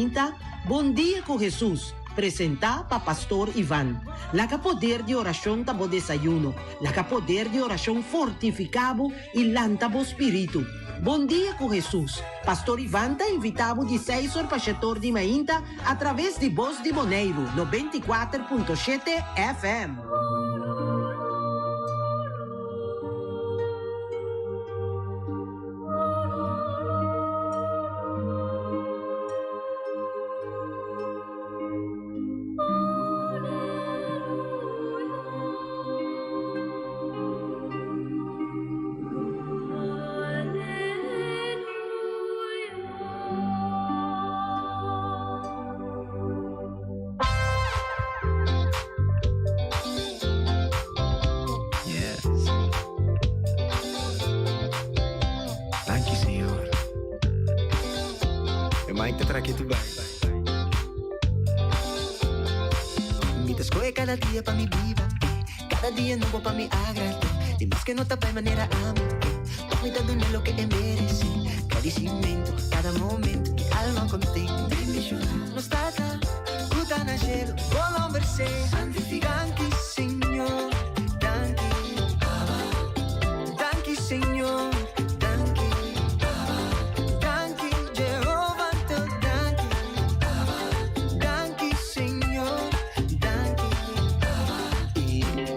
mainta, Bon Dia ku Hesus, presentá pa Pastor Ivan. Laga poder di orashon ta bo desayuno. Laga poder di orashon fortifiká bo i lanta bo spiritu. Bon Dia ku Hesus, Pastor Ivan ta invitá bo di seis or pa shetor di mainta atraves di Bos di Boneiru 94.7 FM. Yes. Danki Señor. E mic ta traki tu bai. Mi ta scoge cada dia pa mi biba Cada dia nobo pa mi agrada Di maske no ta bai manera ami Toch mi ta duna loke e merece Gradicimento cada momento Mi alma contento Bendiciona nos Tata Cu ta na cielo Bo nomber sea santifica Danki Señor Danki Abba Danki Señor Danki Abba Danki Jehovah to Danki Abba Danki Señor Danki Abba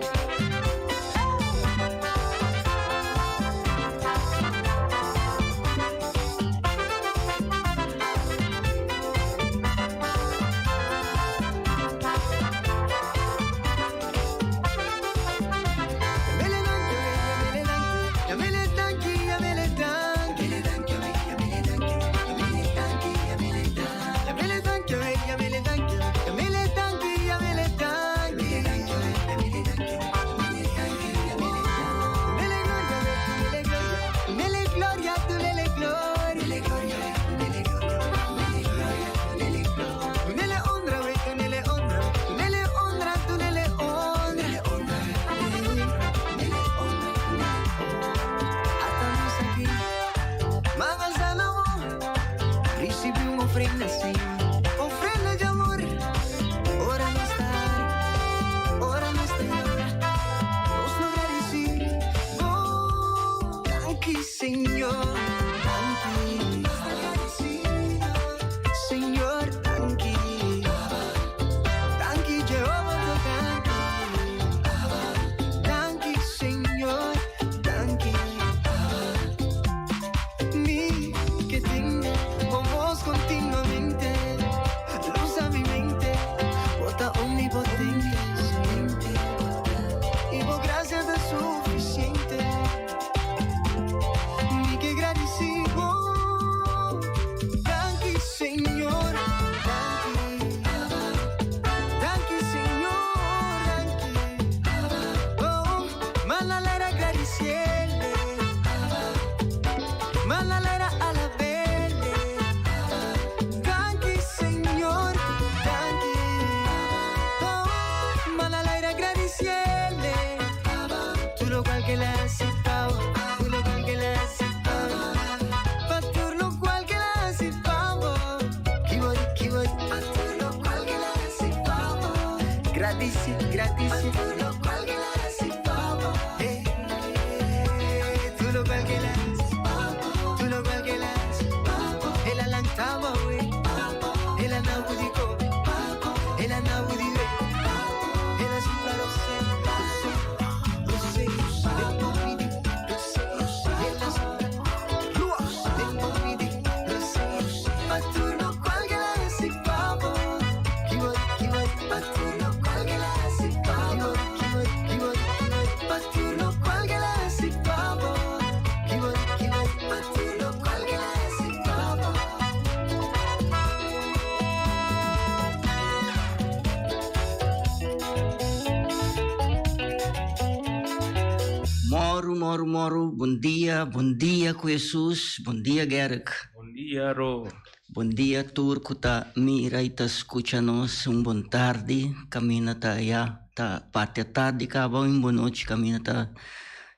Moru, moru, moru, bon dia, bon dia ku Hesus, bon dia Gerrit. Bon dia Ro. Bon dia tur ku ta mira i ta skucha nos, un bon tardi, kaminda ta ya ta parti atardi kaba, un bon nochi kaminda ta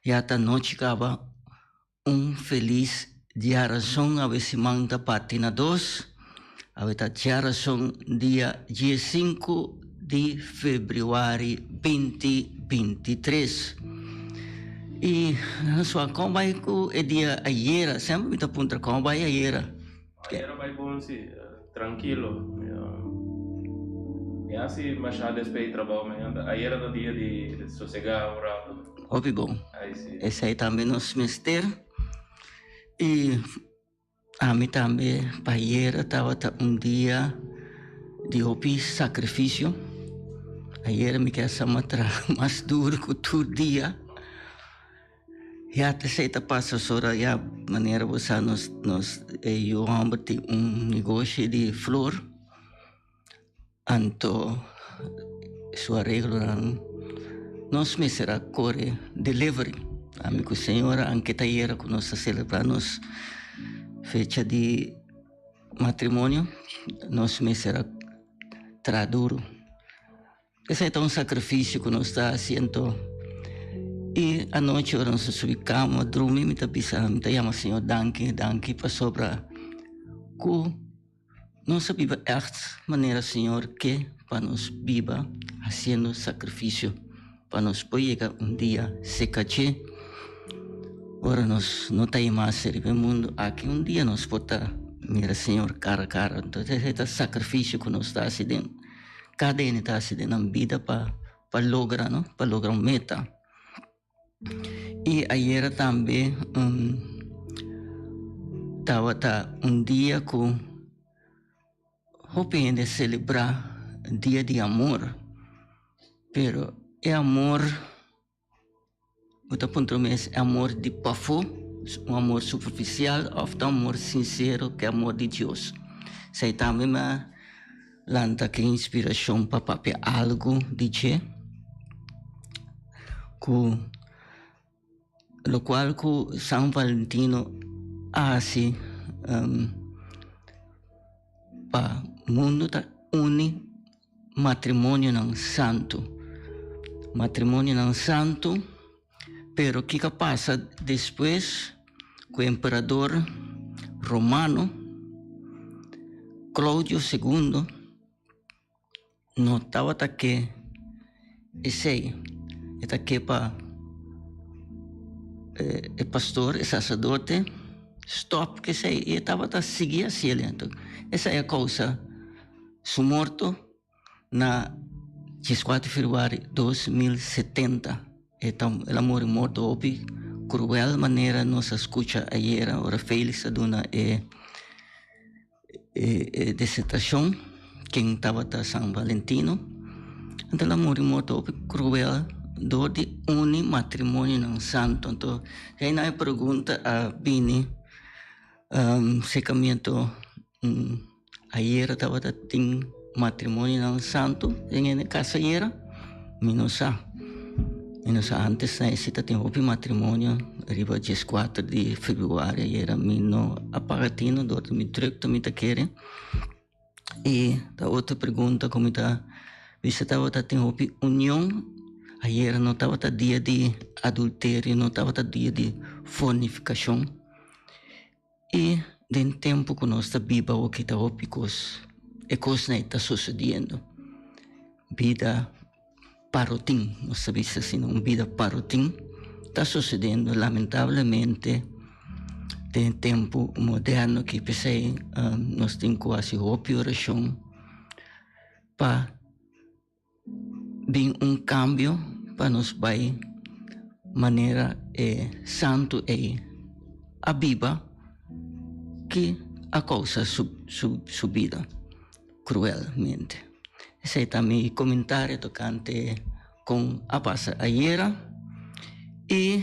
ya ta nochi kaba. Un felis diarason awe siman ta parti na dos. Awe ta djarason dia diesinku di febrüari binti bintitres. I Hansua, kon bai ku e dia ayera? Semper mi ta puntra kon bai ayera. Ayera bai bon si, trankilo. Mi hasi masha despues di trabou, mi ayera ta dia di sosegá un rato. Hopi bon. Ai si. Esei tambe nos mester. I. Ami tambe pa ayera tabata un dia di hopi sacrificio. Ayera mi kier sa m'a traha mas duro cu tur dia. Ya ta esey ta pasa sora ya manera bo sa nos nos e yu homber tin un negoshi di flor. Anto su areglonan nos mester a kore delivery. Ami ku señora anke ta yera ku nos a selebrá nos fecha di matrimonio, nos mester a traha duru. Esei ta un sakrifisio ku nos ta hasi anto i anochi ora nos a subi kama drumi mi ta bisa mi ta yama Señor danki danki pasobra ku Nos a biba ègt manera Señor ke pa nos biba, hasiendo sakrifisio pa nos por yega un dia seka dje. Ora nos no ta ei mas riba e mundu aki, un dia nos por ta mira Señor kara kara. Entonces esei ta sakrifisio ku nos ta hasi den kada hende ta hasi den nan bida pa pa logra no, pa logra un meta. I ayera tambe tabata un dia ku hopi hende selebrá dia di amor, pero e amor bo ta puntra bo mes e amor di pafó, un amor superfisial òf ta amor sinsero ku e amor di Dios? Esei tambe mi a lanta ki inspirashon pa papia algu di dje ku lokual ku San Valentino a hasi pa mundu ta uni matrimonionan santu, matrimonionan santu pero kiko a pasa despues ku emperador romano Claudio segundo no tabata ke esei, e ta ke pa e pastor, e saserdote stòp ku esei i e tabata sigui hasiel. Esei a kousa su morto. Na dieskuater februari 2070 e ta el a muri morto hopi kruel manera nos a skucha ayera ora Felix a duna e e disertashon ken tabata San Valentino. Anto el a muri morto hopi kruel dor di uni matrimonionan santo. Anto einan e pregunta a bini sekamiento. Ayera tabata tin matrimonionan santu den e kas ayera? Mi no sa. Mi no sa. Antes na esi ta tin hopi matrimonio riba dieskuater di februari ayera. Mi no a paga tino dor di mi drukte mi ta kere. I ta otro pregunta ku mi ta bisa tabata tin hopi union ayera no tabata dia di adulterio, no tabata dia di fornifikashon. I den tempu ku nos ta biba awoki ta hopi kos, e kosnan ei ta sosediendo. Bida parotin, nos ta bisa asina, un bida parotin ta sosediendo lamentablemente den e tempu moderno aki. P'esei nos tin ku hasi hopi orashon pa. Bin un kambio pa nos bai manera e santu ei a biba ki a kousa su bida kruelmente. Esei ta mi komentario tokante kon a pasa ayera i.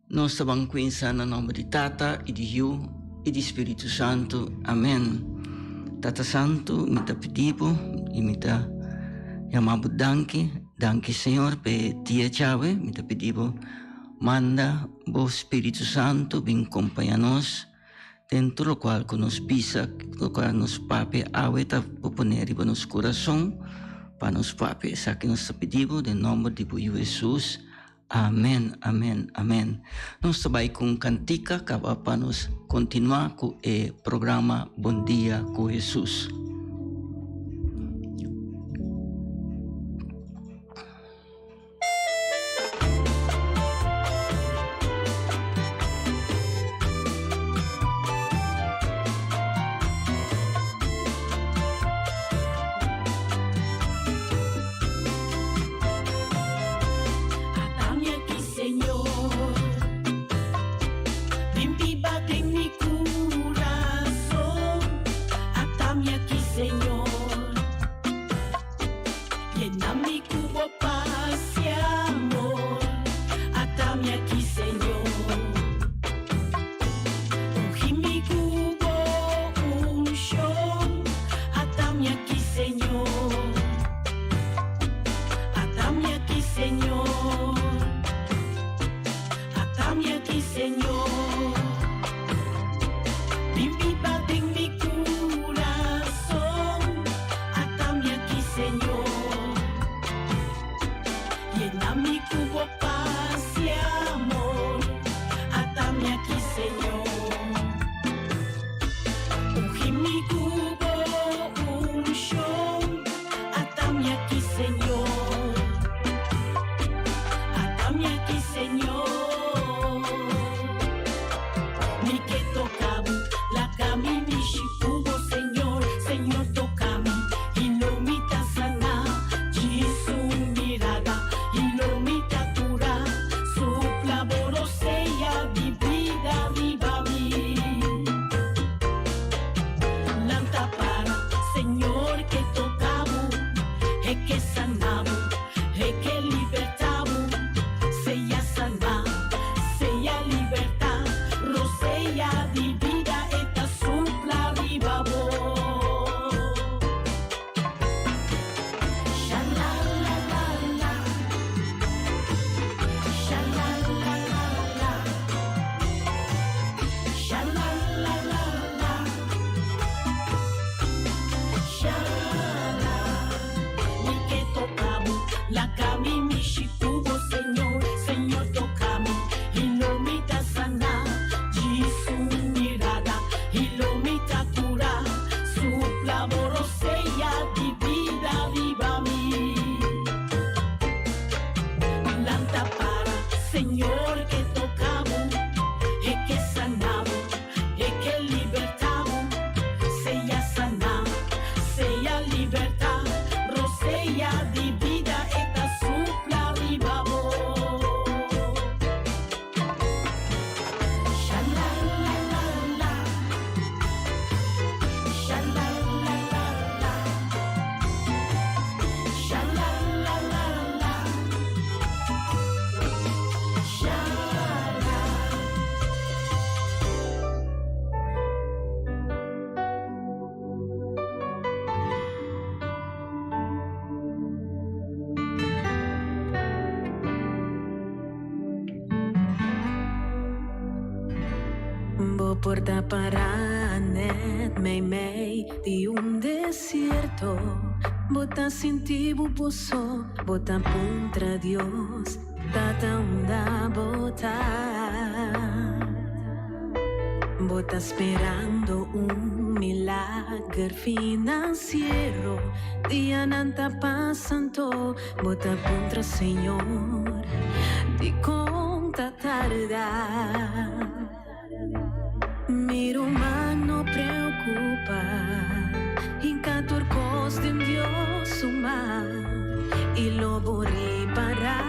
Nos ta ban kuinsa na nomber di Tata i di Yu i di Spiritu Santu. Amen. Tata Santu, mi ta pidi bo i mi ta yama bo danki. Danki Señor pa e dia djawe. Mi ta pidi bo manda bo Spiritu Santu bin kompaña nos den tur lokual ku nos bisa, lokual nos papia awe ta bo pone riba nos kurason pa nos papia. Esaki nos ta pidi bo den nomber di bo Yu Hesus. Amen, amen, amen. Nos ta bai ku un kantika kaba pa nos kontinuá ku e programa Bon Dia ku Hesus. Bo por ta para net meimei di un desierto Bo ta sinti bo bo so, bo ta puntra Dios, Tata unda bo ta? Bo ta sperando un milager financiero Dianan ta pasa anto bo ta puntra Señor, dikon ta tarda? Mi ruman no preocupa, hinca tur cos den Dios su man y lo bo ripara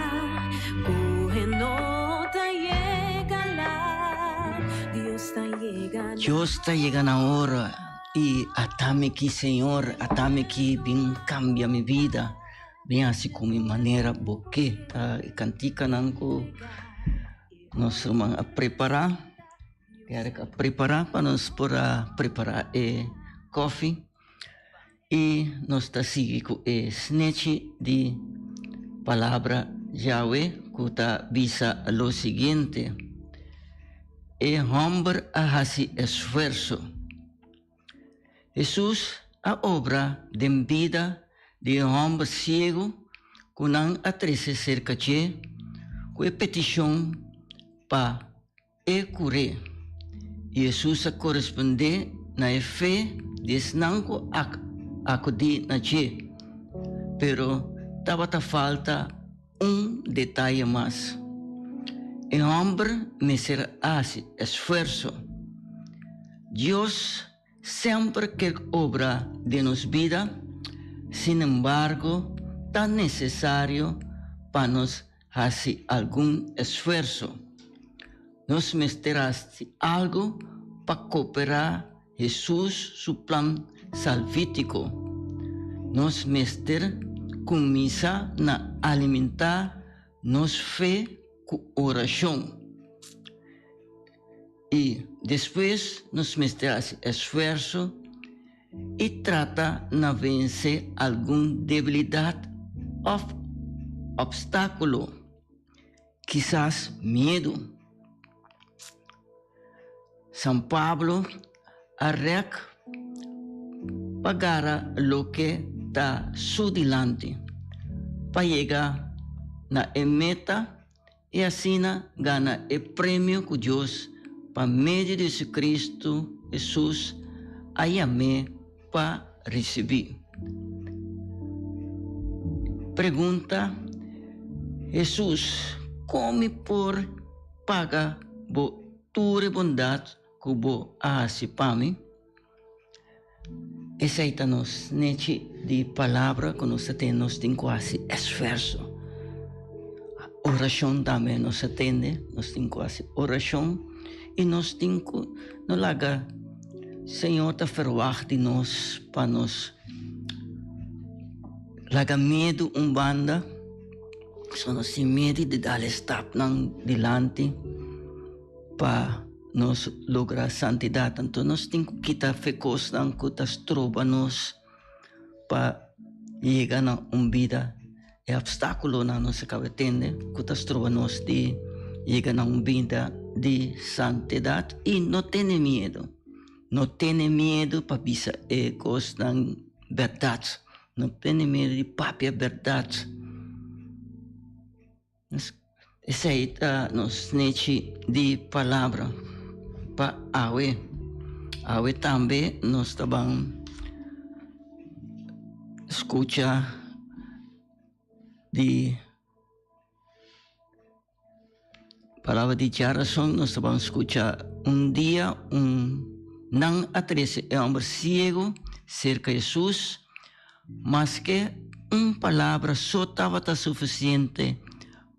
cu e no ta yega laat, Dios ta yega na. Dios ta yega na ora y atami ki Señor, atami ki bin cambia mi vida. Bin haci cu mi manera bo ke. Ta e canticanan cu nos ruman a prepara. Eric a prepara pa nos por a prepara e koffie. Y nos ta sigui cu e snechi di palabra Yahweh cu ta bisa lo siguiente, E homber a haci esfuerso. Hesus a obra den bida di e hòmber siegu ku nan a trese serka dje. ku e petishon pa e kur'é. I Hesus a korespondé na e fe di esnan ku a akudí na dje. Pero tabata falta un detaye mas. E hòmber mester a hasi esfuerso. Dios Semper ke obra den nos bida, sinembargo ta nesesario pa nos hasi algun esfuerso. Nos mester hasi algu pa koperá Hesus su plan salvítiko. Nos mester kuminsá na alimentá nos fe ku orashon. I despues nos mester hasi esfuerso i trata na vense algun debilidat òf opstákulo, kisas miedu. San Pablo a rèk pa gara loke ta su dilanti pa yega na e meta. I asina gana e premio ku Dios pa medio di Jesucristo Hesus a yam'é pa risibí. Pregunta, Hesus, kon mi por paga bo tur e bondat ku bo a hasi pa mi? Esei ta nos nechi di palabra ku nos ta tene, nos tin ku hasi esfuerso. Orashon tambe nos ta tende, nos tin ku hasi orashon i nos tin ku no laga Señor ta ferwagt di nos pa nos laga miedu un banda, so nos tin miedu di dal e stapnan dilanti pa nos logra santidat. Anto nos tin ku kita fe kosnan ku ta stroba nos pa yega na un bida, e opstákulonan nos a kaba tende ku ta stroba nos di yega na un bida di santidat i no tene miedu. No tene miedu pa bisa e kosnan bèrdat. No tene miedu di papia bèrdat. Esei ta nos nechi di palabra pa awe. Awe tambe nos ta ban skucha di palabra di djarason, nos ta ban skucha un dia un nan a trese e hòmber siegu serka Hesus. Maske un palabra so tabata sufisiente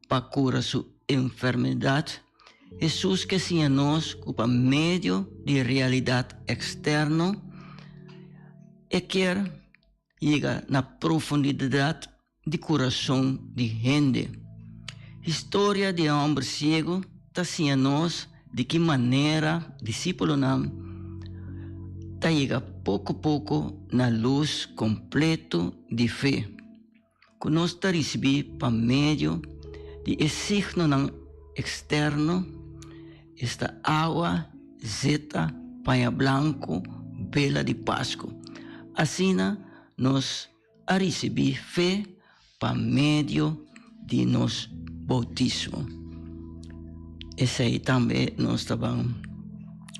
pa kura su enfermedat, Hesus ke siña nos ku pa medio di realidat eksterno e kier yega na profundidat di kurason di hende. Historia di e hòmber siegu ta siña nos di ki manera disípulonan ta yega poko poko na lus kompleto di fe ku nos ta risibí pa medio di e signonan eksterno, esta awa, zeta, paña blanku, bela di Pasku. Asina nos a risibí fe pa medio di nos boutismo. Esei tambe nos ta ban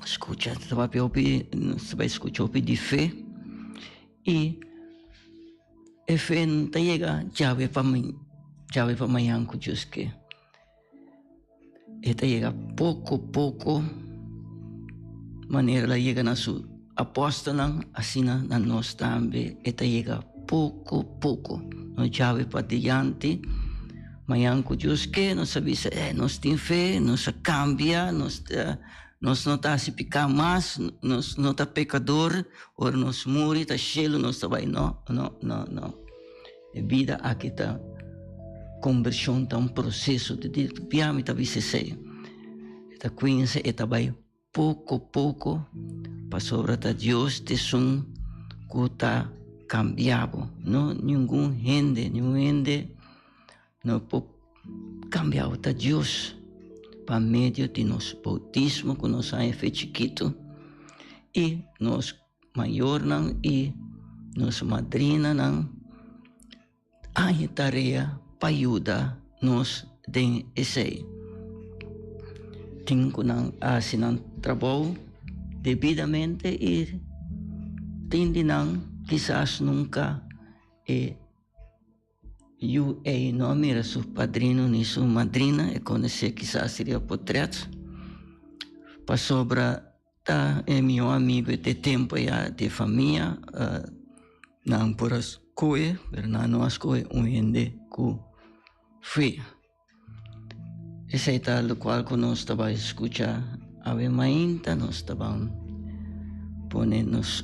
skucha, ta papia hopi, nos ta bai skucha hopi di fe i e fe no ta yega djawe pa djawe pa mañan ku Dios ke. E ta yega poko poko manera el a yega na su apòstelnan, asina na nos tambe e ta yega poko poko. No djawe pa dilanti, mañan ku Dios ke nos a bisa eh nos tin fe, nos a kambia, nos ta nos no ta hasi piká mas, nos no ta pekador, ora nos muri ta shelu nos ta bai. No, no, no, no. E bida aki ta kombershon ta un proseso di di bia mi ta bisa esei e ta kuinsa e ta bai poko poko pasobra ta Dios ta esun ku ta kambia bo no ningun hende ningun hende no por kambia bo ta Dios pa medio di nos boutismo ku nos a haña fe chikitu i nos Mayornan i nos madrinanan haña tarea pa yuda nos den esei. Tin ku nan a hasi nan trabou debidamente i tin di nan kisas nunka e yu ei no a mira su padrino ni su madrina, e konosé kisas riba potret pasobra Ta e mihó amigu di e tempu ya di e famia. Nan por a skohe, pero nan no a skohe un hende ku fe. Esei ta lokual ku nos ta bai skucha awe mainta. Nos ta ban pone nos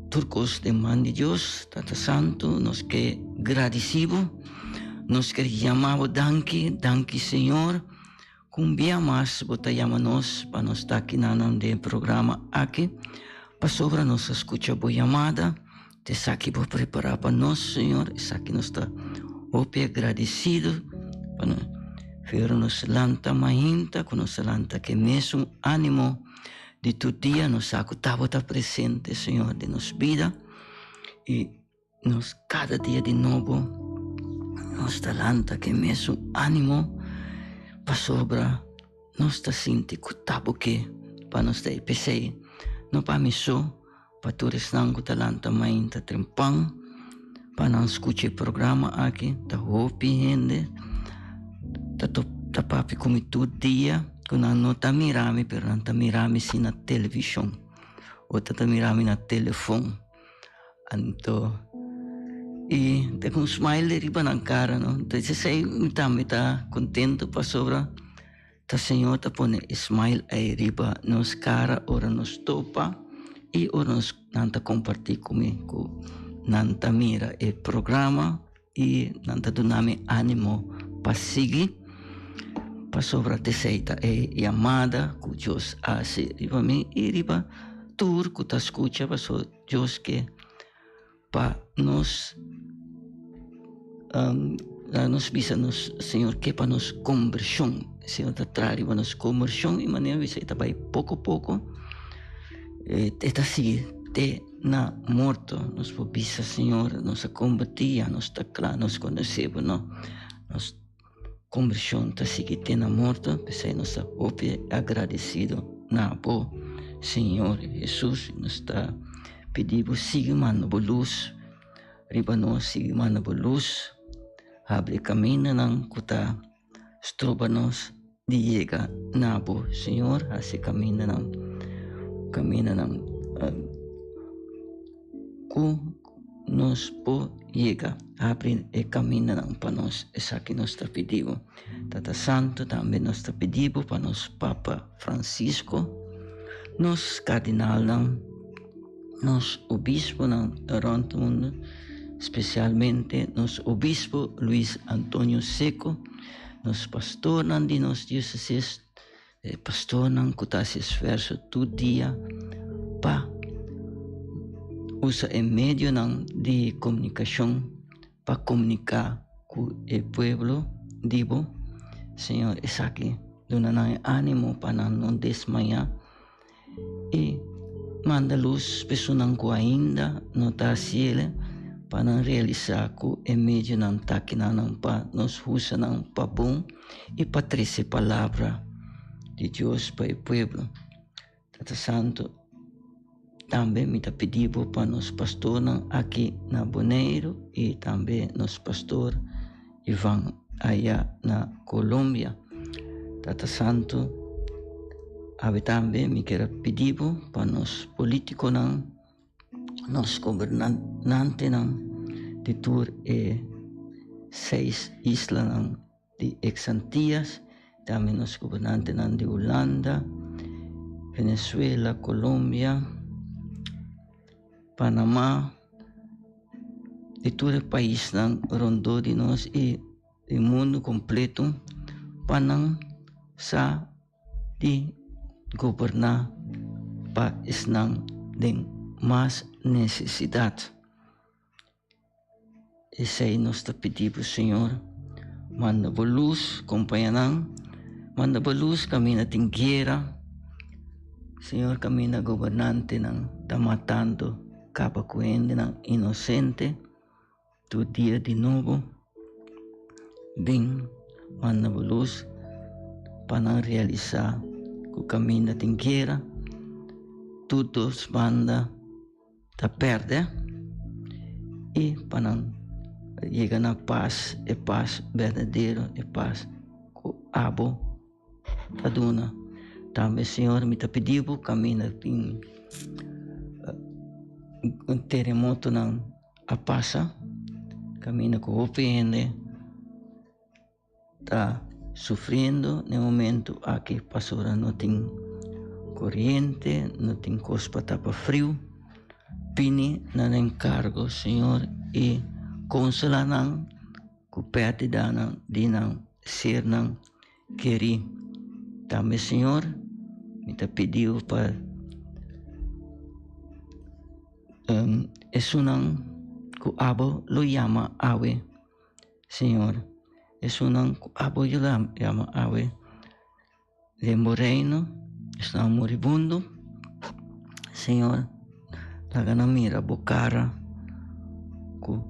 tur kos den man di Dios. Tata Santu, nos ke gradisí bo. Nos ke yama bo danki. Danki Señor. Un bia mas bo ta yama nos pa nos ta kinanan den e programa aki, pasobra nos a skucha bo yamada, ta esaki bo prepará pa nos, Señor, esaki nos ta hopi agradesido pa nos. Pero nos lanta mainta, ku nos a lanta ku e mesun ánimo di tur dia, nos sa ku ta bo ta presente, Señor, den nos bida, i Nos kada dia di nobo nos ta lanta ku e mesun ánimo pasobra nos ta sinti ku ta bo ke pa nos ta ei. P'esei no pa mi so, pa tur esnan ku ta lanta mainta trempan pa nan skucha e programa aki. Ta hopi hende ta ta papia ku mi tur dia ku nan no ta mira mi pero nan ta mira mi si na televishon o ta ta mira mi na telefon. Anto y ta cu un smile riba nan cara no. Entonces esey mi tambe ta contento pasobra ta Señor ta pone e smile ey riba nos cara ora nos topa y ora nos nan ta comparti cu mi cu nan ta mira e programa y nan ta duna mi animo pa sigui pasobra t'esey ta e yamada cu Dios a haci riba mi y riba tur cu ta scucha pasobra Dios ke pa nos laga nos bisa nos Señor ke pa nos conversion Señor ta traha riba nos conversion y manera bisa e ta bay poco poco e ta sigui te na morto. Nos por bisa Señor nos a converti ya nos ta cla nos conoce bo no nos Kombershon ta sigui te na morto, p'esei nos ta hopi agradesido na bo, Señor Hesus. Nos ta pidi bo sigui manda bo lus riba nos, sigui manda bo lus, habri e kamindanan ku ta stroba nos di yega na bo, Señor. Hasi e kamindanan, kamindanan ku. Nos por yega habri e kamindanan pa nos, esaki nos ta pidi bo. Tata Santu, tambe nos ta pidi bo pa nos Papa Francisco, nos kardinalnan, nos obisponan rònt mundu, spesialmente nos obispo Luis Antonio Seco, nos pastornan di nos diosesis, E pastornan ku ta hasi esfuerso tur dia pa usa e medionan di komunikashon pa komuniká ku e pueblo di bo. Señor, esaki duna nan e ánimo pa nan no desmayá i manda lus personan ku ainda no ta hasi el pa nan realisá ku e medionan ta kinan pa nos usa nan pa bon i pa trese palabra di Dios pa e pueblo. Tata Santu, tambe mi ta pidi bo pa nos pastornan aki na Boneiru i tambe nos pastor Ivan aya na Colombia. Tata Santu, awe tambe mi kier a pidi bo pa nos politiconan, nos gobernantenan di tur e seis islanan di ex Antillas, tambe nos gobernantenan di Hulanda, Venezuela, Colombia, Panama, di tur e paisnan rondó di nos i di mundu kompleto pa nan sa di goberná pa esnan den mas nesesidat. Esei nos ta pidi bo, Señor. Manda bo lus kompaña nan. Manda bo lus kaminda tin guera. Señor, kaminda gobernantenan ta matando kaba ku hendenan inosente tur dia di nobo. Bin. Manda bo lus pa nan realisá ku kaminda tin guera, tur dos banda ta pèrdè i pa nan yega na pas, e pas berdadero, e pas ku abo ta duna. Tambe, Señor, mi ta pidi bo kaminda tin teremotonan a pasa, kaminda ku hopi hende ta sufriendo na e momento aki pasobra no tin koriente, no tin kos pa tapa friu. Bini nan enkargo, Señor, i konsolá nan ku pèrdidanan di nan sernan kerí. Tambe, Señor, mi ta pidi bo pa esunnan ku abo lo yama awe. Señor, esunnan ku abo yama awe den bo reino, esnan moribundo, Señor, laga nan mira bo kara ku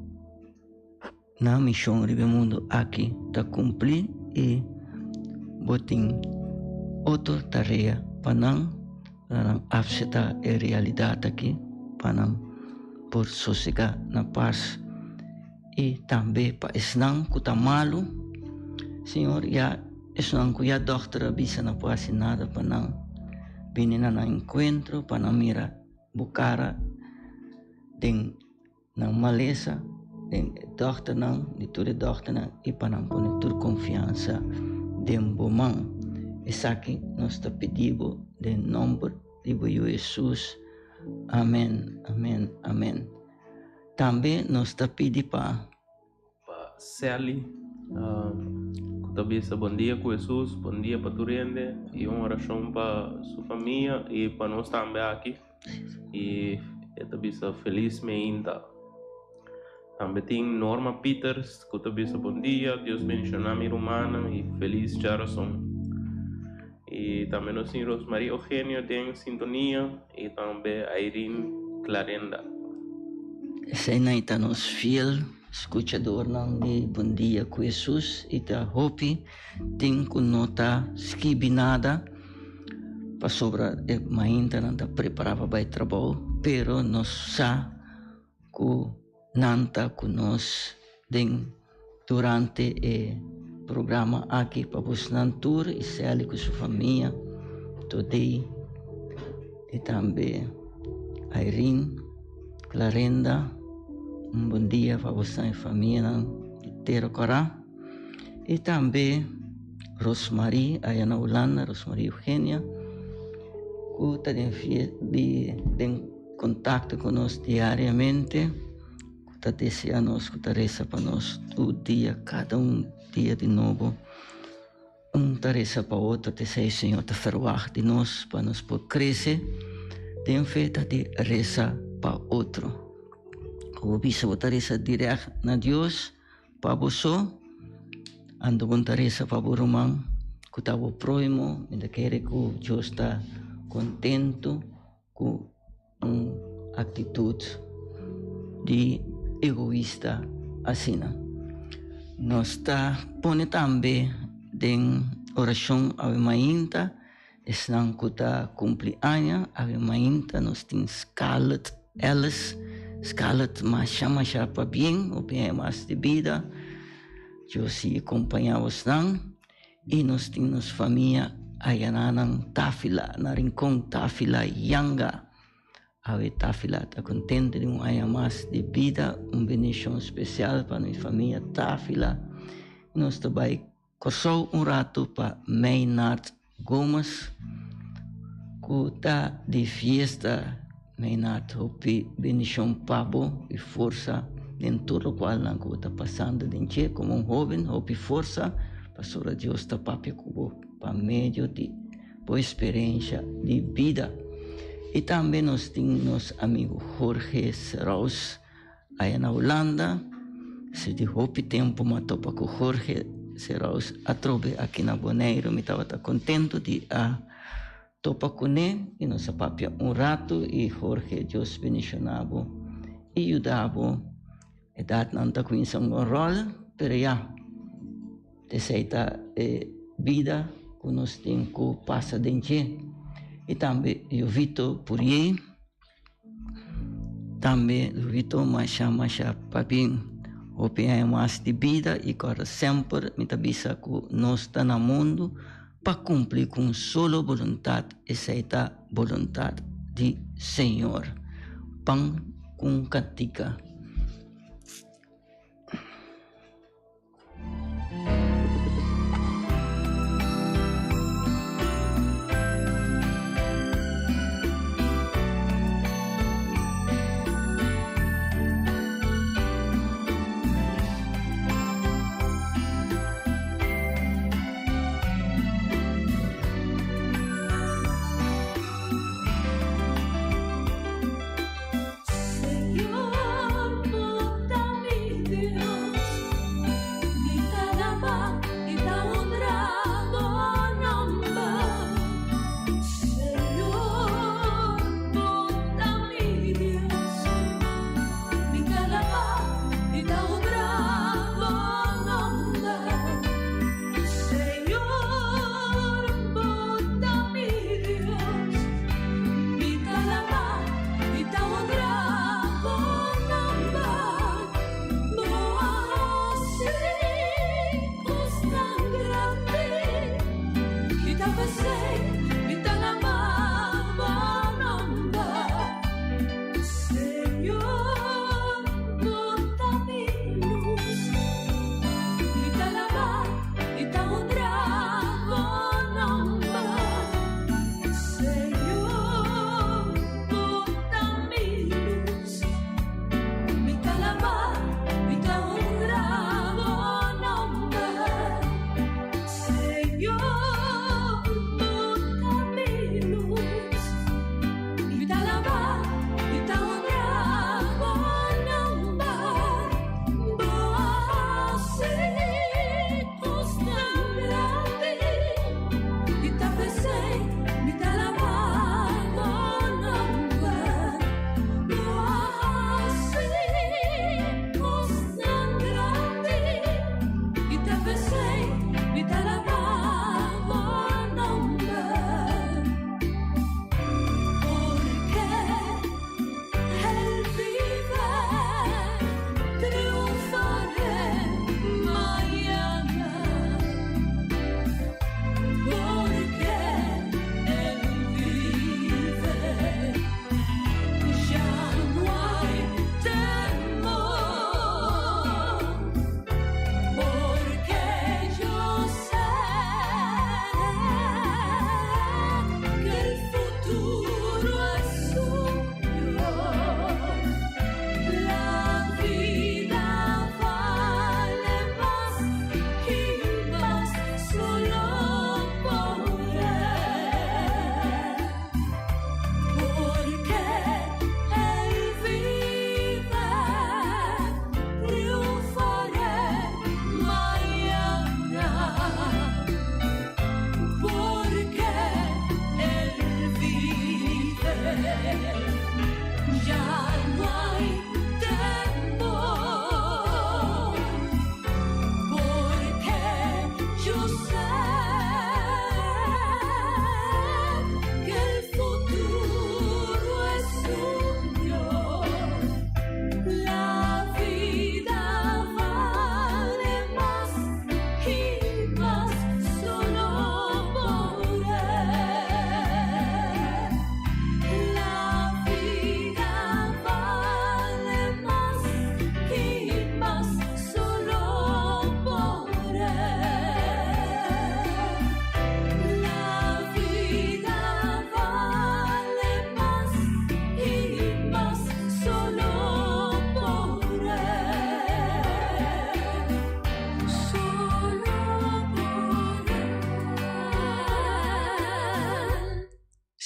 nan mishon riba e mundu aki ta kumpli i bo tin otro tarea pa nan, pa nan apseptá e realidat aki, pa nan por sosegá na pas. I tambe pa esnan ku ta malu, Señor, ya esnan ku ya dòkter a bisa no por hasi nada pa nan, bini na nan enkuentro pa nan mira bo kara den nan malesa, den e dòkternan, di tur e dòkternan, i pa nan pone tur konfiansa den bo man. Esaki nos ta pidi bo den nòmber di bo Yu Hesus. Amen, amen, amen. Tambe nos ta pidi pa. Pa Sally, ku ta bisa bon dia ku Hesus, bon dia pa tur hende i un orashon pa su famia i pa nos tambe aki. I e ta bisa felis meinta. Tambe tin Norma Pieters ku ta bisa bon dia, Dios bendishoná mi rumannan i felis djarason. I tambe nos tin Rosmarie Eugenio den sintonia i tambe Irene Clarenda. Eseinan ta nos fiel skuchadornan di Bon Dia ku Hesus i ta hopi tin ku no ta skibi nada pasobra e maintanan ta prepará pa bai trabou pero nos sa ku nan ta ku nos den durante e programa aki pa bosnan tur i Sally ku su famia Todey i tambe Irene Clarenda un bon dia pa bosnan i famianan di Tera Kora i tambe Rosmarie aya na Hulanda Rosmarie Eugenia ku ta den den Kontakto ku nos diariamente, ku ta desea nos, ku ta resa pa nos tur dia, kada un dia di nobo. Un ta resa pa otro, t'esei Señor ta ferwagt di nos pa nos por krese den fe ta di resa pa otro. Ku bo bisa bo ta resa dirèkt na Dios pa bo so, anto bo ta resa pa bo ruman ku ta bo próhimo, mi ta kere ku Dios ta kontentu. Ku un aktitut di egoista asina. Nos ta pone tambe den orashon awe mainta esnan ku ta kumpli aña. Awe mainta nos tin Scarlett Ellis. Scarlett masha masha pabien, hopi aña mas di bida. Dios sigui kompaña bosnan. I nos tin nos famia aya nan Tafila, na Rincon, Tafila Yanga. Awe Tafila ta contento di un aña mas di bida, un bendicion special pa nos famia Tafila. Nos ta bai Corsou un rato pa Maynard Gomes cu ta di fiesta. Maynard, hopi bendicion pa bo y forsa den tur locualnan cu bo ta pasando den dje como un hoben. Hopi forsa pasobra Dios ta papia cu bo pa medio di bo experiencia di bida. Y tambe nos tin nos amigo Jorge Seraus aya na Hulanda. Si di hopi tempo mi a topa cu Jorge Seraus atrobe aki na Boneiru. Mi tabata contento di a Topa kuné i nos a papia un ratu i Jorge Dios bendiciona bo i yuda bo. Edatnan ta kuminsa un bon ròl pero ya. Esei ta e bida ku nos tin ku pasa den dje. I tambe Jovito Purié, tambe Jovito masha masha pabien. Hopi aña mas di bida i kòrda semper mi ta bisa ku nos ta na mundu pa kumpli ku un solo boluntat, esei ta boluntat di Señor. Pan ku un kantika.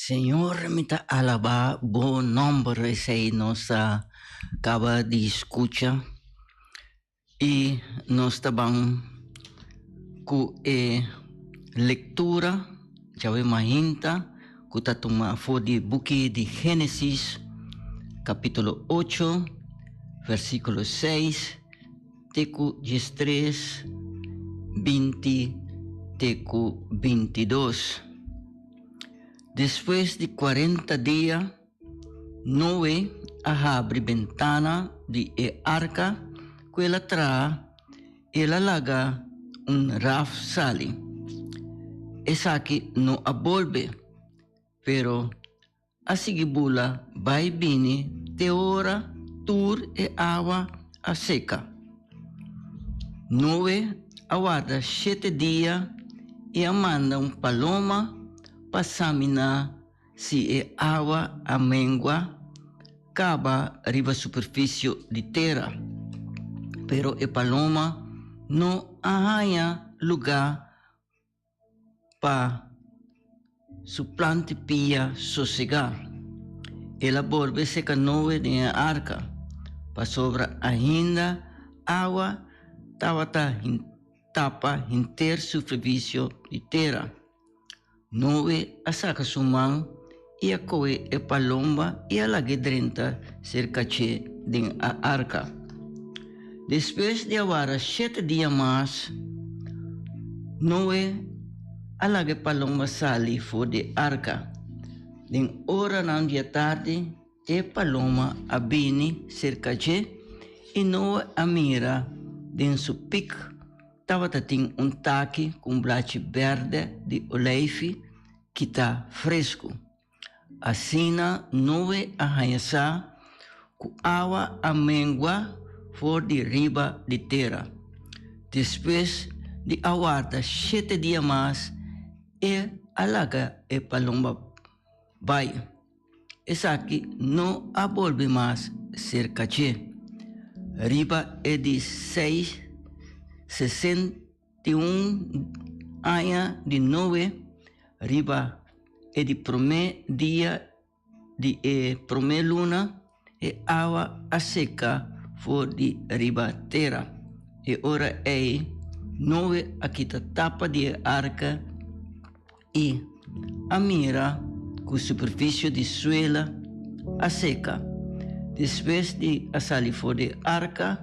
Señor mi ta alabá bo nomber esei nos a kaba di skucha i nos ta ban ku e lektura djawe mainta ku ta tuma for di buki di Génesis kapítulo ocho versíkulo seis te ku diestres. 20 te ku 22. Despues di 40 dia, Noe a habri bentana di e arka ku el a traha i el a laga un raf sali. Esaki no a bolbe, pero a sigui bula bai bini te ora tur e awa a seka. Noe a warda shete dia i a manda un paloma pa saminá si e awa a mengua kaba riba superfisio di tera. Pero e paloma no a haña lugá Pa su plant'i pia sosegá, el a bolbe seka Noe den e arka, pasobra ainda awa tabata tapa henter superfisio di tera. Noe a saka su man i a kohe e palomba i a lag'é drenta serka dje den a arka. Despues di a wara shete dia mas, Noe a laga e palomba sali for di e arka. Den oranan di atardi e palomba a bini serka dje i Noe a mira den su pik tabata tin un taki ku un blachi bèrdè di oleifi kita fresku. Asina Noe a haña sa ku awa a mengua for di riba di tera. Despues di a warda shete dia mas, e a laga e palomba bai. Esaki no a bolbe mas serka dje. Riba e di seis 61 aña di Noe, riba e di promé dia di e promé luna, e awa a seka for di riba tera. E ora ei Noe a kita tapa di e arka i a mira ku superfisio di suela a seka. Despues di a sali for di e arka,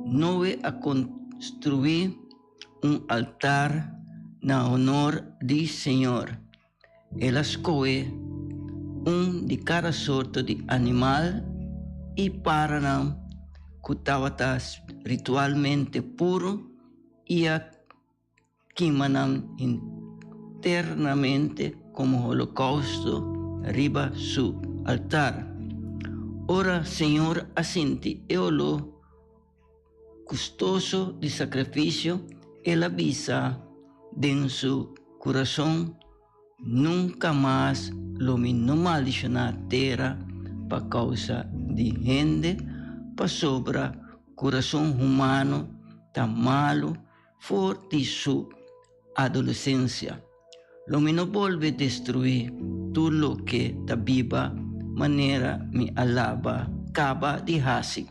Noe a konstruí un altar na honor di Señor. El a skohe un di kada sorto di animal i paranan ku tabata ritualmente puru i a kima nan internamente komo holokousto riba su altar. Ora Señor a sinti e oló gustoso di sakrifisio, el a bisa den su kurason, Nunka mas lo mi no maldishoná tera pa kousa di hende, pasobra kurason humano ta malu for di su adolesensia. Lo mi no bolbe destruí tur loke ta biba manera mi a laba kaba di hasi.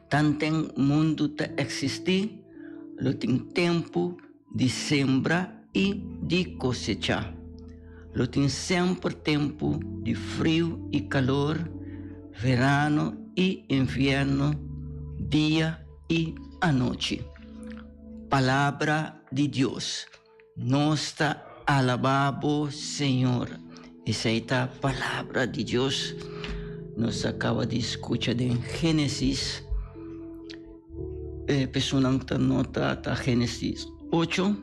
Tanten mundu ta eksistí, lo tin tempu di sembra i di kosechá. Lo tin semper tempu di friu i kalor, verano i invierno, dia i anochi. Palabra di Dios. Nos ta alabá bo, Señor. Esei ta palabra di Dios. Nos a kaba di skucha den Génesis. E personan ku ta nota ta Génesis 8,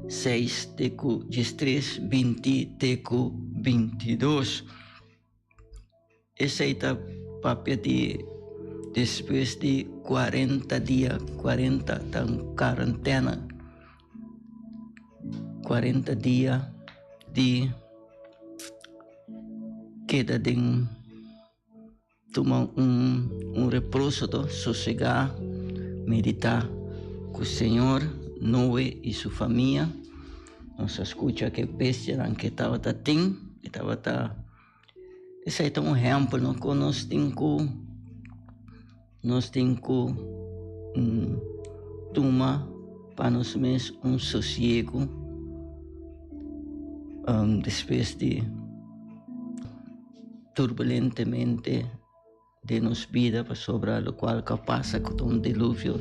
6 te ku 13, 20 te ku 22. Esei ta papia di despues di 40 dia, 40 ta un karantena, 40 dia di keda den tuma un un reposo to, sosegá, meditá ku Señor, Noe i su famia. Nos a skucha ku e bestianan ke tabata tin, e tabata. Esei ta un ehèmpel no ku nos tin ku nos tin ku tuma pa nos mes un sosiegu despues di turbulentemente den nos bida pasobra lokual ku a pasa ku ta un diluvio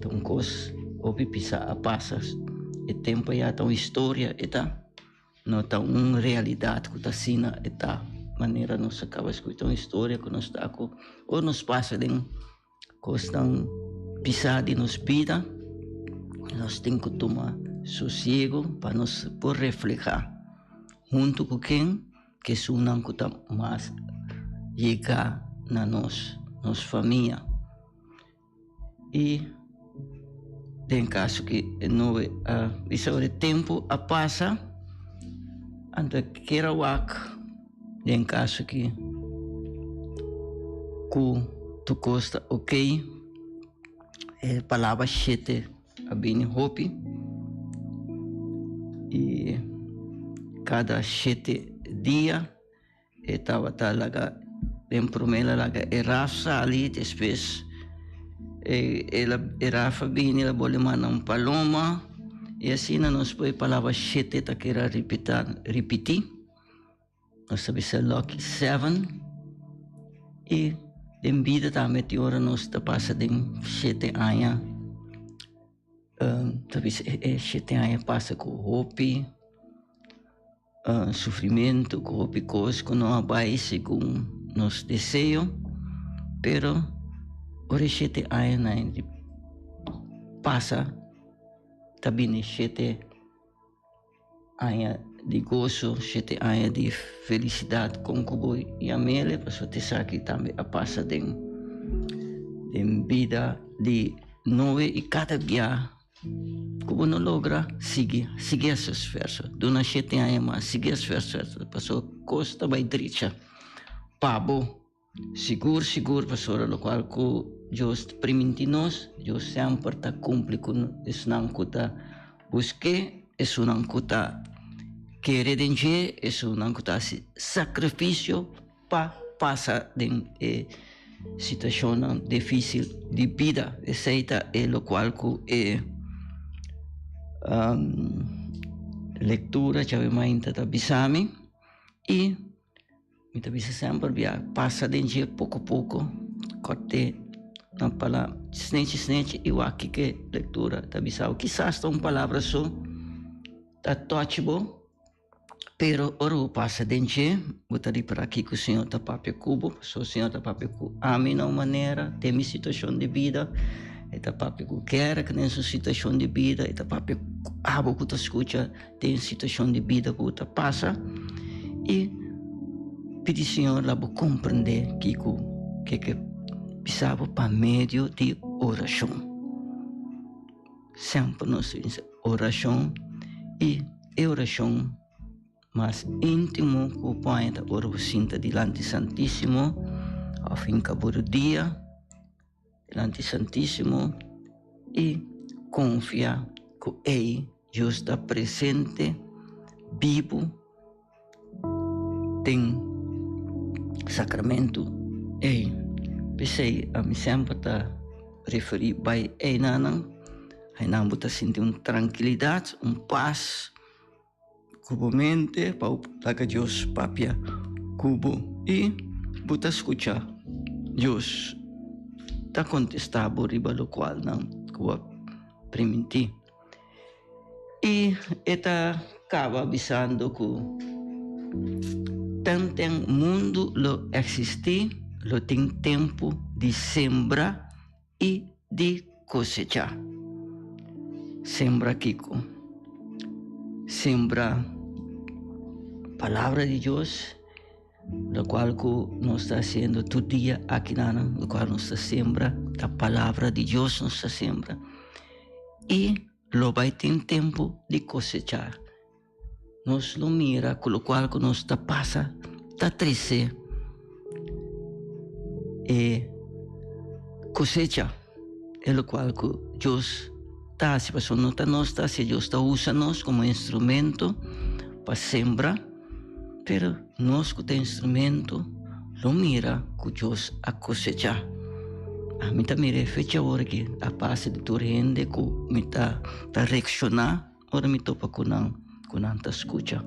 ta un kos. Hopi pisa a pasa. E tempo ya ta un historia e ta. No ta un realidad cu ta asina e ta manera nos a caba scucha un historia cu nos ta cu ora nos pasa den cosnan pisa di nos bida nos tin cu tuma sosiego pa nos por refleha hunto cu ken cu esunnan cu ta mas yega na nos, nos famia. I den kaso ki Noe a bisa ora e tempu a pasa, anto e kier a wak den kaso ki ku tur kos ta okey, e palabra shete a bini hopi i kada shete dia. E tabata laga den promé el a laga e raf sali, despues e e raf a bini el a bolbe manda un paloma i asina nos por e palabra shete ta keda ripita ripití. Nos ta bisa lucky seven i den bida tambe tin ora nos ta pasa den shete aña ta bisa e shete aña pasa ku hopi. Sufrimentu ku hopi kos ku no a bai segun nos deseo, pero ora e shete añanan di pasa ta bini shete aña di goso, shete aña di felisidat kon ku bo yam'el pasobra ta esaki tambe a pasa den bida di Noe i kada bia. Ku bo no logra, sigui, sigui hasi esfuerso. Duna shete aña mas, sigui hasi esfuerso, pasobra kos ta bai drecha pa bo. Sigur, sigur, pasobra lokual ku Dios ta primintí nos, Dios semper ta kumpli ku esnan ku ta busk'é, esunnan ku ta kere den dje, esunnan ku ta hasi sakrifisio pa pasa den e situashonnan difísil di bida. Esei ta e lokual ku e lektura djawe mainta ta bisa mi i mi ta bisa semper bia pasa den dje poko poko kòrt'é na pala snechi snechi i wak kiko e lektura ta bisa bo. Kisas ta un palabra so ta tòch bo. Pero ora bo pasa den dje, bo ta ripará kiko Señor ta papia ku bo, pasobra Señor ta papia ku ami na un manera, den mi situashon di bida, e ta papia ku Gerrit den su situashon di bida, e ta papia ku abo ku ta skucha den situashon di bida ku bo ta pasa, i pidi Señor laga bo komprendé kiko ke ke bisa bo pa medio di orashon. Semper nos tin orashon i e orashon mas íntimo ku bo por haña ta ora bo sinta dilanti Santísimo òf hinka bo rudia dilanti Santísimo i konfia ku ei Dios ta presente, bibu den sacramento ei. P'esei ami semper ta referí bai einanan, einan bo ta sinti un trankilidat, un pas ku bo mente pa bo laga Dios papia ku bo i bo ta skucha Dios ta kontestá bo riba lokualnan ku bo a primintí. I e ta kaba bisando ku tanten mundu lo eksistí, lo tin tempu di sembra i di kosechá. Sembra kiko? Sembra Palabra di Dios, lokual ku nos ta hasiendo tur dia akinanan, lokual nos ta sembra ta Palabra di Dios nos ta sembra. I lo bai tin tempu di kosechá. Nos lo mira ku lokual ku nos ta pasa ta trese e kosecha, e lokual ku Dios ta hasi, pasobra no ta nos ta hasi, Dios ta usa nos komo instrumento pa sembra, pero nos ku ta instrumento lo mira ku Dios a kosechá. Ami ta mira e fecha awor aki a base di tur hende ku mi ta ta reakshoná ora mi topa ku nan, ku nan ta skucha.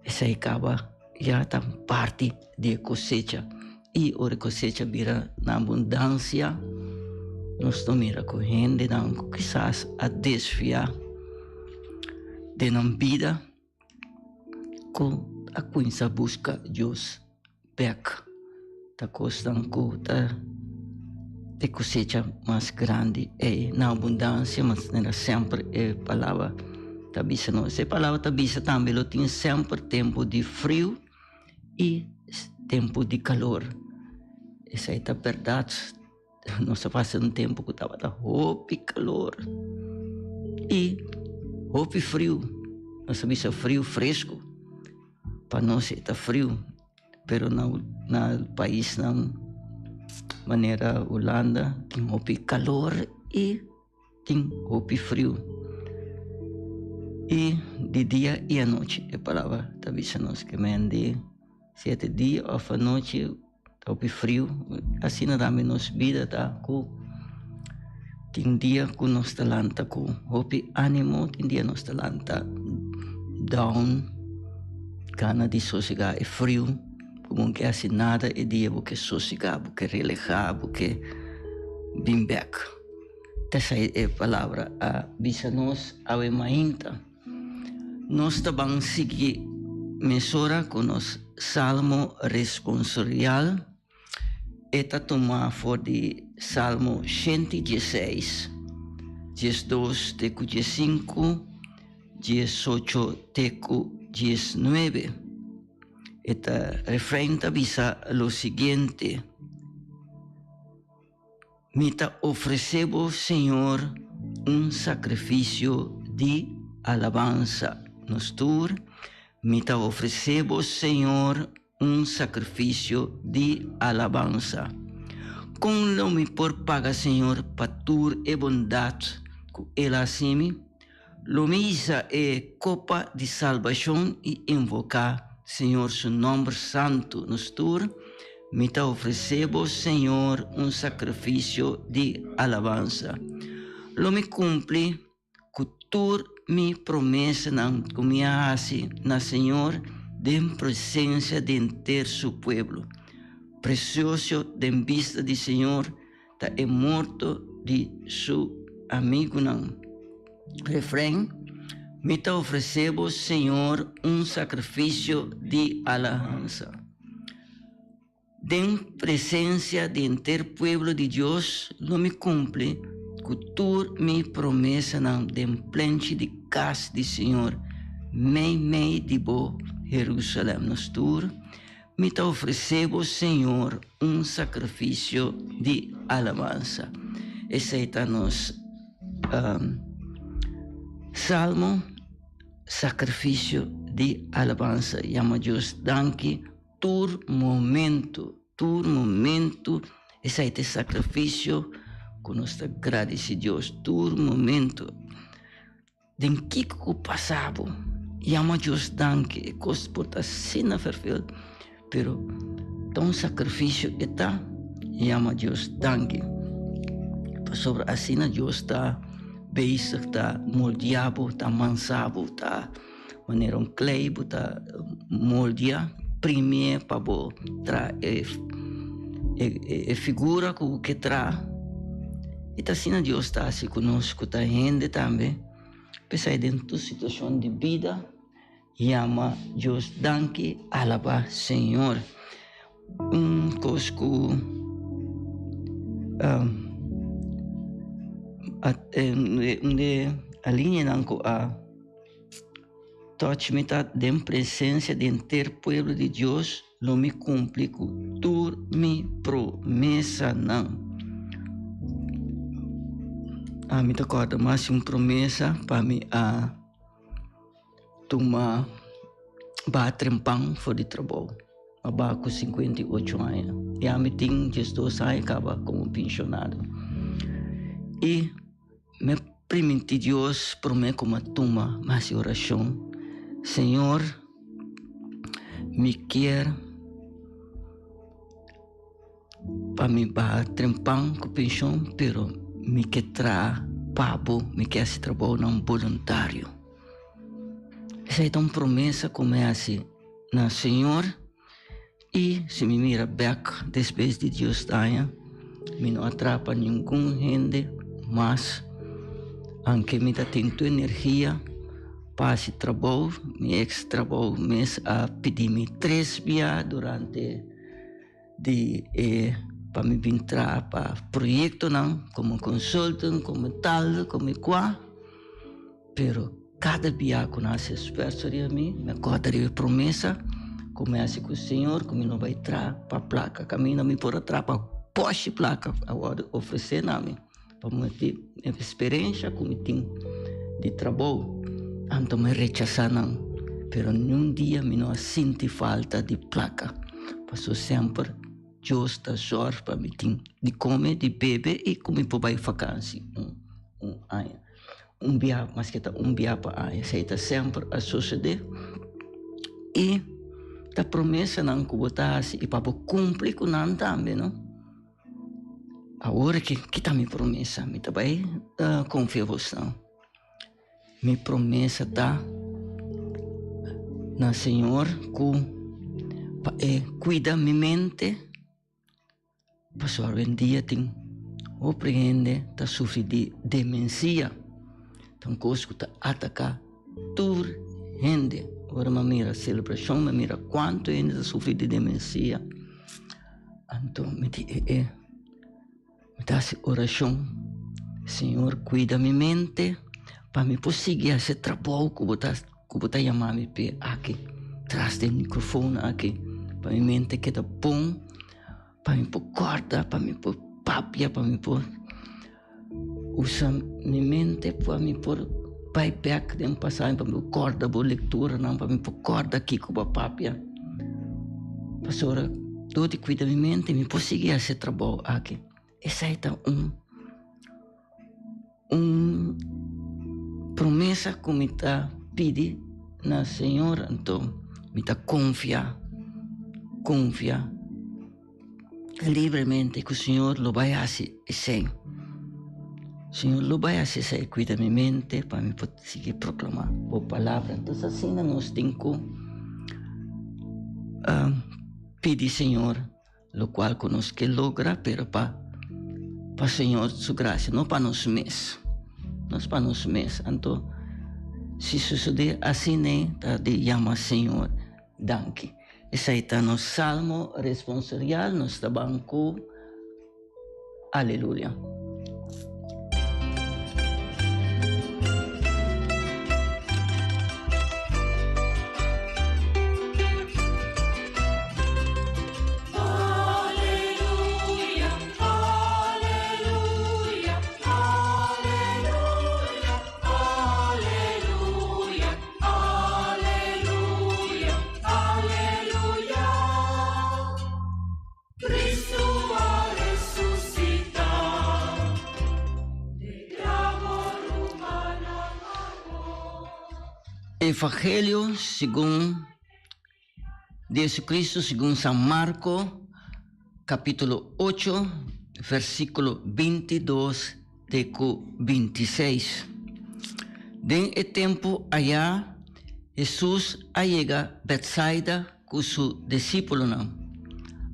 Esei kaba ya ta parti di e kosecha i ora e kosecha bira na abundansia. Nos ta mira ku hendenan ku kisas a desviá den nan bida ku a kuminsá buska Dios bèk. Ta kosnan ku ta e kosecha mas grandi ei na abundansia, manera semper e palabra ta bisa nos. E palabra ta bisa tambe lo tin semper tempu di friu i tempu di kalor. Esei ta bèrdat. Nos a pasa un tempu ku tabata hopi kalor i hopi friu. Nos a bisa friu fresku. Pa nos e ta friu, pero na na paisnan manera Hulanda tin hopi kalor i tin hopi friu. I di dia i anochi e palabra ta bisa nos ke men di siete dia òf anochi. Ta hopi friu, asina tambe nos bida ta ku tin dia ku nos ta lanta ku hopi animo, tin dia nos ta lanta down, gana di sosega e friu, ku bo no ke hasi nada e dia bo ke sosega, bo ke relehá, bo ke bin bèk. Esei e palabra a bisa nos awe mainta. Nos ta ban sigui mesora ku nos salmo responsorial. E ta tuma for di Salmo 116, 12 te ku 15, 18 te ku 19. E ta refrein ta bisa lo siguiente. Mi ta ofresé bo, Señor, un sakrifisio di alabansa. Nos tur, Mi ta ofresé bo, Señor, un sakrifisio di alabansa. Kon lo mi por paga Señor pa tur e bondat ku el a hasi mi? Lo mi hisa e kopa di salbashon i invoká Señor su nòmber santu. Nos tur, Mi ta ofresé bo, Señor, un sakrifisio di alabansa. Lo mi kumpli ku tur mi promesanan ku mi a hasi na Señor den presensia di henter su pueblo. Presioso den bista di Señor ta e morto di su amigunan. Refren, Mi ta ofresé bo, Señor, un sakrifisio di alabansa. Den presensia di henter pueblo di Dios lo mi kumpli ku tur mi promesanan den plenchi di kas di Señor, meimei di bo, Herusalèm. Nos tur, Mi ta ofresé bo, Señor, un sakrifisio di alabansa. Esei ta nos salmo, sakrifisio di alabansa. Yama Dios danki tur momento, tur momento. Esei ta e sakrifisio ku nos ta gradisí Dios tur momento. Den kiko ku pasa bo, yama Dios danki. E kos por ta asina ferfel, pero ta un sakrifisio e ta, yama Dios danki. Pasobra asina Dios ta bezig ta moldia bo, ta mansa bo, ta manera un klei bo ta moldia primie pa bo traha e e figura ku bo ke traha. I ta asina Dios ta hasi ku nos ku ta hende tambe. P'esei den tur situashon di bida yama Dios danki, alabá Señor. Un kos ku un di e liñanan ku a touch mi ta den presensia di henter pueblo di Dios lo mi kumpli ku tur mi promesanan. Ami ta kòrda mas un promesa pa mi a Tuma ba trempan for di trabou. A ba ku 58 aña. I ami tin 12 aña kaba komo penshonado. I mi a primintí Dios promé ku mi a tuma mi hasi orashon, Señor, mi kier pa mi baha trempan ku penshon, pero mi ke traha pa bo, mi ke hasi trabounan boluntario. Esei ta un promesa ku mi hasi na Señor i si mi mira bèk despues di dies aña. Mi no a traha pa ningun hende mas, anke mi ta tin tur energia pa hasi trabou. Mi ex trabou mes a pidi mi tres bia durante di e pa mi bin traha pa proyectonan como consultant, como tal, como cua. Pero kada bia ku nan hasi esfuerso riba mi, mi a kòrda riba e promesa ku mi a hasi ku Señor ku mi no bai traha pa plaka. Kaminda mi por a traha pa pòshi plaka a wòrdu ofresé na mi pa motibu di e eksperensia ku mi tin di trabou. Anto mi a rechasá nan, pero niun dia mi no a sinti falta di plaka, pasobra semper Dios ta sòrg pa mi tin di kome, di bebe i ku mi por bai fakansi un aña. Un bia, maske ta un bia pa aña, esei ta semper a sosodé. I ta promesanan ku bo ta hasi i pa bo kumpli ku nan tambe, no? Awor ki, ki ta mi promesa? Mi ta bai konfia bosnan. Mi promesa ta na Señor ku pa e kuida mi mente. Pasobra awendia tin hopi hende ta sufri di demensia. Ta un kos ku ta ataka tur hende. Ora mi a mira selebrashon, mi a mira kuantu hende ta sufri di demensia. Anto mi di e e, mi ta hasi orashon, Señor kuida mi mente pa mi por sigui hasi e trabou ku bo ta Ku bo ta yama mi p'e aki, tras di e mikrofon aki, pa mi mente keda bon, pa mi por kòrda, pa mi por papia, pa mi por usa mi mente, pa mi por bai bèk den pasado, pa mi por kòrda bo lekturanan, pa mi por kòrda kiko bo a papia. Pasobra dor di kuida mi mente mi por sigui hasi e trabou aki. Esei ta un. Un promesa ku mi ta pidi na Señor, anto mi ta konfia, konfia libremente ku Señor lo bai hasi esei. Señor lo bai hasi esei, kuida mi mente pa mi por sigui proklamá bo palabra. Entonces asina nos tin ku pidi Señor. Locual cu nos ke logra, pero pa pa Señor su gracia, no pa nos mes. No es pa nos mes. Anto, si sucede asina, ta di yama Señor danki. Esai ta nos salmo responsorial, nos ta ban cu Aleluya. Evangelio segun di Jesucristo segun San Marco capítulo 8 versículo 22 te ku 26. Den e tempu aya Jesús a yega Betsaida ku su disípulonan.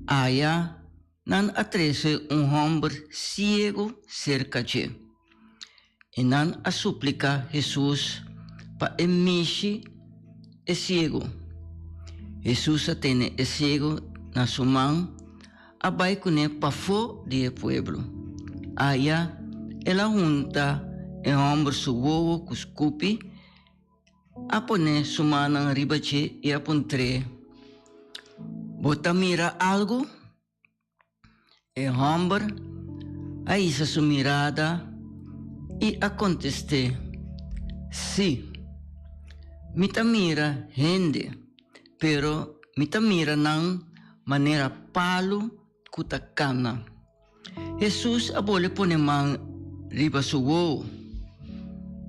Aya nan a trese un hòmber siegu serka dje, i nan a supliká Hesus pa e mishi e siegu. Hesus a tene e siegu na su man, a bai kuné pafó di e pueblo. Aya el a hunta e hòmber su wowo ku skupi, A pone su mannan riba dje i a puntr'é, Bo ta mira algu? E hòmber a hisa su mirada i a kontest'é, Sí, mi ta mira hende, pero mi ta mira nan manera palu ku ta kana. Hesus a bole pone man riba su wowo,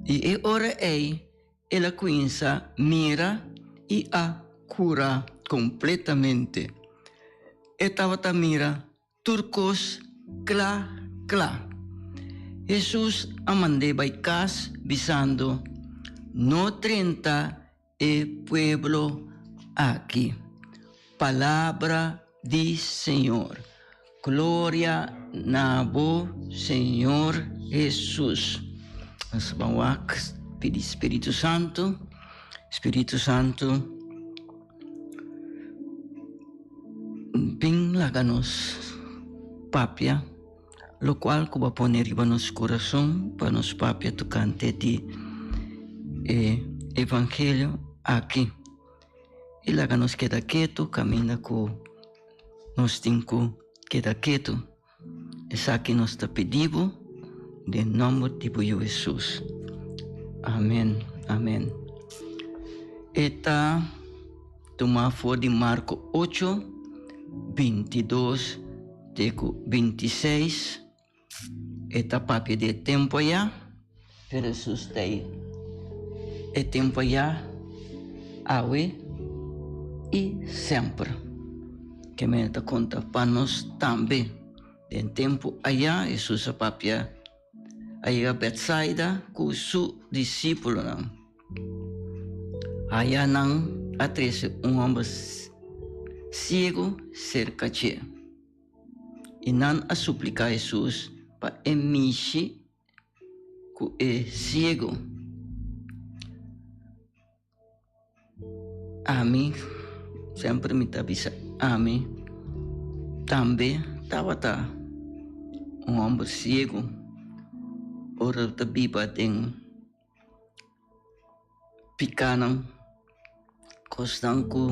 i e ora ei el a kuminsá mira i a kura kompletamente. E tabata mira tur kos kla kla. Hesus a mand'é bai kas, bisando, No drenta e pueblo aki. Palabra di Señor. Gloria na bo Señor Jesus. Nos ban wak pidi Spiritu Santo. Spiritu Santo bin laga nos papia locual cu bo a pone riba nos curason pa nos papia tocante di e evangelio aki. I laga nos keda ketu kaminda ku nos tin ku keda ketu. Esaki nos ta pidi bo den nòmber di bo Yu Hesus. Amen, amen. E ta tumá for di Marko ocho, 22 te ku 26. E ta papia di e tempu ayá, pero Hesus ta ei e tempu ayá, awe i semper. Ke manera ta konta pa nos tambe. Den tempu ayá Hesus a papia, a yega Betsaida ku su disípulonan. Aya nan a trese un hòmber siegu serka dje. I nan a supliká Hesus pa e mishi ku e siegu. Ami, semper mi ta bisa ami tambe tabata un hòmber siegu ora ta biba den Pikánan, kosnan ku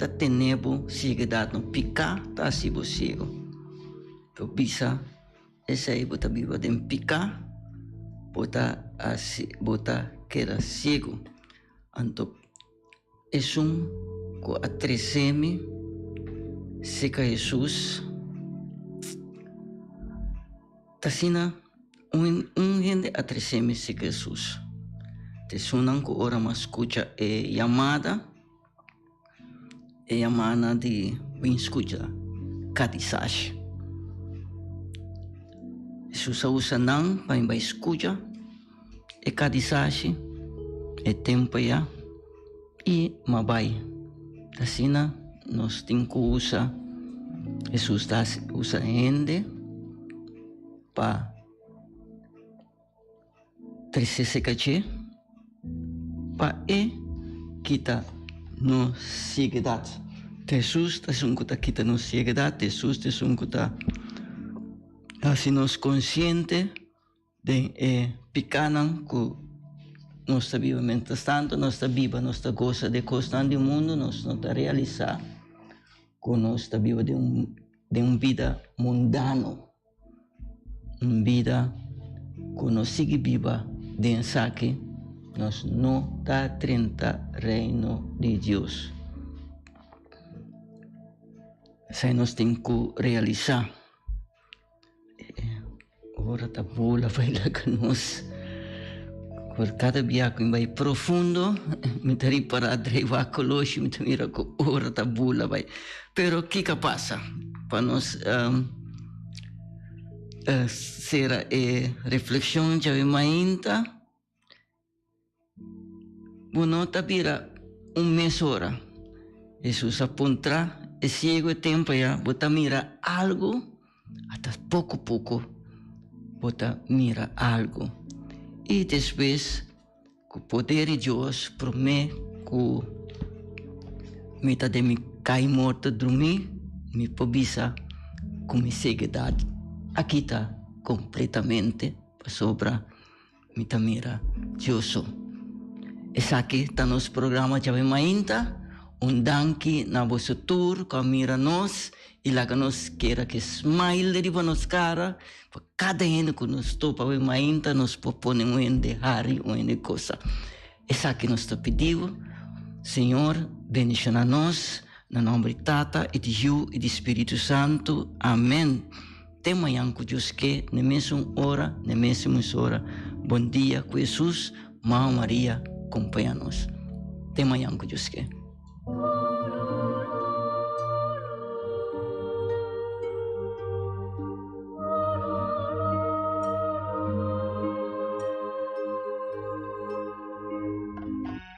ta tene bo sieguedat no. Piká ta hasi bo siegu. Bo bisa esei bo ta biba den piká, bo ta hasi bo ta keda siegu. Anto esun ku a trese mi serka Hesus ta asina. Un un hende a trese mi serka Hesus. Ta esunnan ku ora mi a skucha e yamada, e yamada di bin skucha katisashi. Hesus a usa nan pa mi bai skucha e katisashi e tempu ya i mi a bai. Asina nos tin ku usa, Hesus ta usa hende. Pa trese sekache pa e kita nos sieguedat. Hesus ta esun ku ta kita nos sieguedat, Hesus ta esun ku ta hasi nos konsiente den e pikanan ku nos ta biba. Mientras tanto nos ta biba, nos ta gosa di e kosnan di mundu, nos no ta realisá ku nos ta biba den un Den un bida mundano, un bida ku no sigui biba den esaki, nos no ta drenta Reino di Dios. Esei nos tin ku realisá. Ora ta bula bai laga nos. Por kada bia ku mi bai profundo, mi ta ripará drei wak koloshi, mi ta mira ku ora ta bula bai. Pero kiko a pasa? Pa nos sera e reflekshon djawe mainta. Bo no ta bira un mes ora. Hesus a puntra e siegu e tempu aya, Bo ta mira algu? Ata poko poko bo ta mira algu. I despues ku poder di Dios promé ku mi ta den mi kai morto drumí, mi por bisa ku mi sieguedat a kita kompletamente pasobra. Mi ta mira Dioso. Esaki ta nos programa djawe mainta. Un danki na boso tur ku a mira nos i laga nos kera ke smile riba nos kara. Pa kada hende ku nos topa awe mainta nos por pone un hende hari, un hende gosa. Esaki nos ta pidi bo, Señor, bendiciona nos na nomber di Tata i di Yu i di Spiritu Santu. Amen. Te mañan ku Dios ke, n'e mesun ora, n'e mesun ora. Bon dia ku Hesus, Mama Maria kompaña nos. Te mañan ku Dios ke.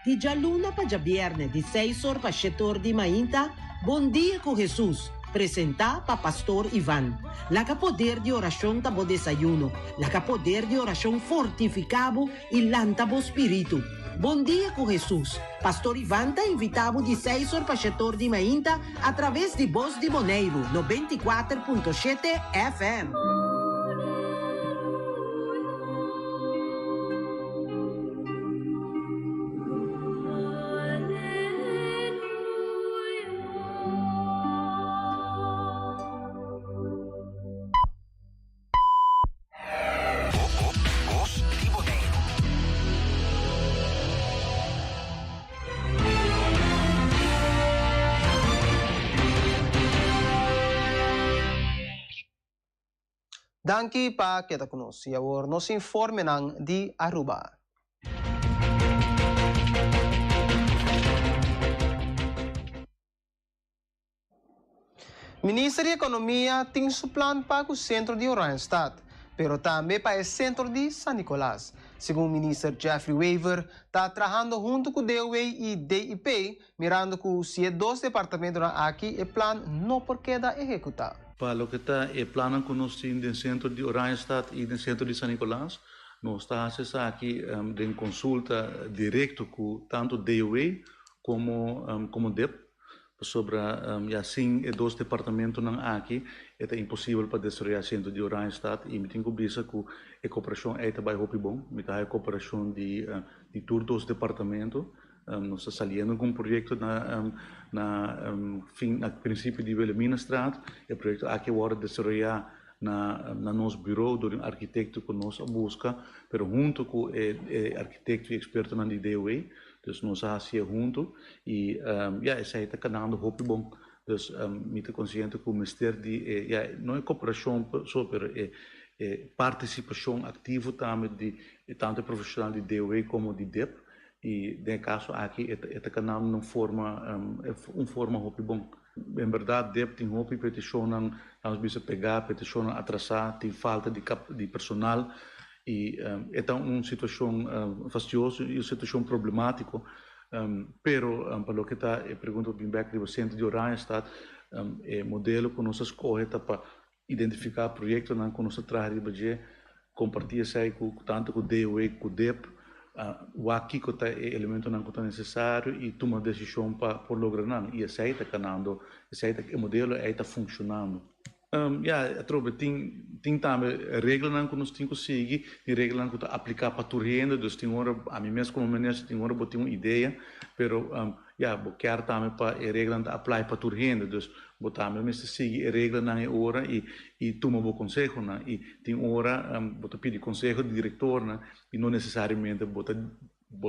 Di djaluna pa djabierne di seis or pa shete or di mainta, Bon Dia ku Hesus! presentá pa Pastor Ivan. Laga poder di orashon ta bo desayuno. Laga poder di orashon fortifiká bo i lanta bo spiritu. Bon dia ku Hesus! Pastor Ivan ta invitá bo di seis or pa shetor di mainta atraves di Bos di Boneiru 94.7 FM. Bos di Boneiru. Danki pa keda ku nos y awor nos informenan di Aruba. Minister di Economia tin su plan pa cu centro di Oranjestad, pero tambe pa e centro di San Nicolas. Segun Minister Geoffrey Wever, ta trahando hunto cu DOW y DIP, mirando cu si e dos departamentonan aki e plan no por keda ehecuta. Pa loke ta e plannan cu nos tin den centro di Oranjestad y den centro di San Nicolas, nos ta haci esaki den consulta directo cu tanto DOW como como dip. Pasobra ya sin e dos departamentonan aki e ta imposibel pa desaroyá Sentro di Oranjestad i mi tin ku bisa ku e koperashon ei ta bai hopi bon. Mi ta haya koperashon di di tur dos departamento. Nos ta saliendo ku un proyekto na na fin na prinsipio di Wilhelminastraat. E proyekto aki a wòrdu desaroyá na na nos buró dor di un arkitekto ku nos a buska, pero huntu ku e e arkitekto i ekspertonan di DOW. Dus nos a hasié huntu i ya esei ta kanando hopi bon. Dus mi ta konsiente ku mester di e ya no e koperashon so pero e e partisipashon aktivo tambe di tantu e profeshonal di DOW komo di dip i den e kaso aki e ta e ta kanando na un forma un forma hopi bon. En bèrdat dip tin hopi petishonnan lanos bisa pegá, petishonnan atrasá, tin falta di kap di personal I e ta un situashon fastioso i un situashon problemátiko, pero pa loke ta e pregunta ku bin bèk riba sentro di Oranjestad, e modelo ku nos a skohe ta pa identifiká proyektonan ku nos ta traha riba dje, kompartí esei ku tantu ku DOW ku dip, wak kiko ta e elementonan ku ta nesesario i tuma desishon pa por logra nan. I esei ta kanando, esei ta e modelo ei ta funshonando. Ya, atrobe tin tin tambe reglanan ku nos tin ku sigui, tin reglanan ku ta apliká pa tur hende, dus tin ora ami mes komo minister tin ora bo tin un idea, pero ya bo kier tambe pa e reglanan ta apply pa tur hende, dus bo tambe mester sigui e reglanan e ora i i tuma bo konsehonan i tin ora bo ta pidi konseho di direktornan i no nesesariamente bo ta bo.